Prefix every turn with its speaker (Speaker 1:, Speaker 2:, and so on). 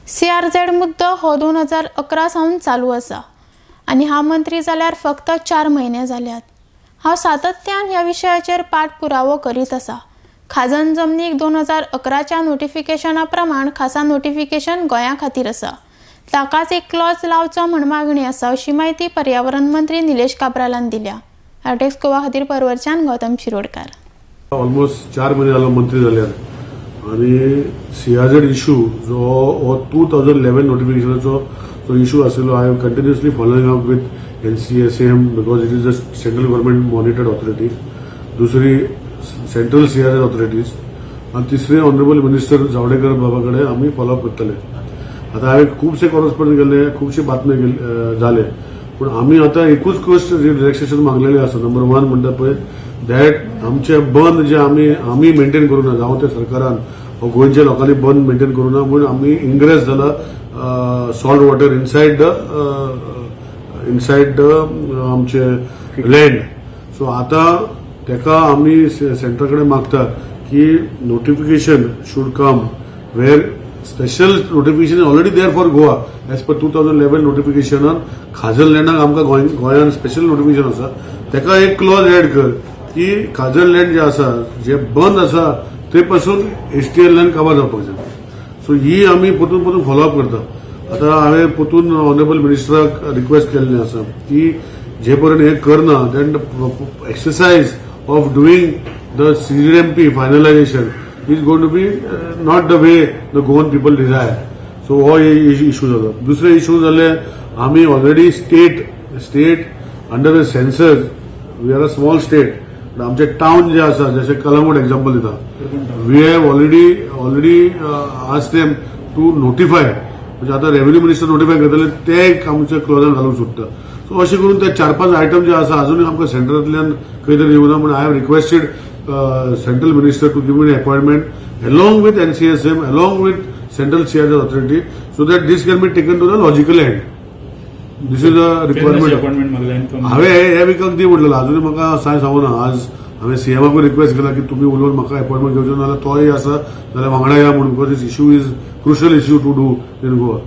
Speaker 1: CRZ मुद्दो हो 2011 सावन चालू आसा आनी हांव मंत्री जाल्यार फक्त 4 म्हयने जाल्यात. हांव सातत्यान ह्या विशयाचेर पाठपुरावो करीत आसा. खाजन जमनीक 2011च्या नोटिफिकेशना प्रमाण खासा नोटिफिकेशन गोंया खातीर आसा, ताकाच एक क्लॉज लावचो म्हण मागणी आसा, अशी म्हायती पर्यावरण मंत्री निलेश काब्रालान दिल्या. आरटीएक्स गोवा खातीर परवरच्यान गौतम शिरोडकार.
Speaker 2: ऑलमोस्ट 4 म्हयने जालो मंत्री जाल्यार आनी सीआरझेड इशू जो हो 2011 नोटिफिकेशनाचो जो इशू आशिल्लो, I am continuously following up with NCSM because it is a central government monitored authority, दुसरी सेंट्रल सीआरझेड ऑथॉरिटीज आनी तिसरी ऑनरेबल मिनिस्टर जावडेकर बाबा कडेन आमी फॉलोअप करतले. आतां हांवें खुबशे कॉरस्पॉन्ड केले, खुबशे बातमी जाले, पूण आमी आतां एकूच गोश्ट रिलॅक्सेशन मागलेले आसा. नंबर वन म्हणटा पळय, that आमचे बंद जे आमी मेंटेन करूं ना, जावं ते सरकारान वा गोंयच्या लोकांनी बंद मेंटेन करूं ना म्हूण आमी इंग्रेस जाला salt water inside the आमचे लँड. सो आतां तेका आमी सेंटरा कडेन मागता की notification should come where special notification already there for Goa as per 2011 नोटिफिकेशनान. खाजन लँडाक आमकां गोंयान स्पेशल नोटिफिकेशन आसा, तेका एक क्लॉज एड कर की खाजन लँड जे आसा, जे बंद आसा, ते पासून एचटीएल लँड काबार जावपाक जाय. सो ही आमी परतून परतून फॉलोअप करता. आतां हांवें परतून ऑनरेबल मिनिस्टराक रिक्वेस्ट केल्लें आसा की जे पर्यंत हें करना, then exercise of doing the CZMP finalization is going to be not the way the Goan people desire. So हो इशू जालो. दुसरे इशू जाले, आमी already state under the census, we are a small state. आमचे town जे आसा, जशे Calangute example दिता, we have already asked them to notify. म्हणजे आतां रेव्हेन्यू मिनिस्टर नोटिफाय करतले, ते एक आमच्या क्लॉजान घालूंक सोदता. सो अशें करून ते चार पांच आयटम जे आसा, अजूनय आमकां सेंट्रांतल्यान खंय तरी येवना म्हूण I have requested central minister to give me appointment along with NCSM, along with central CRZ authority, so that this can be taken to the logical end. This is a requirement.
Speaker 3: Appointment मागले?
Speaker 2: हांवें हे विकाक दी म्हटलें, अजूनय म्हाका साय सांगूना. आज हांवें सीएमाकूय request केला की तुमी उलोवन म्हाका अपॉयंटमेंट घेवचो, नाजाल्यार तोय आसा जाल्यार वांगडा या म्हूण, because this issue is crucial issue to do in Goa.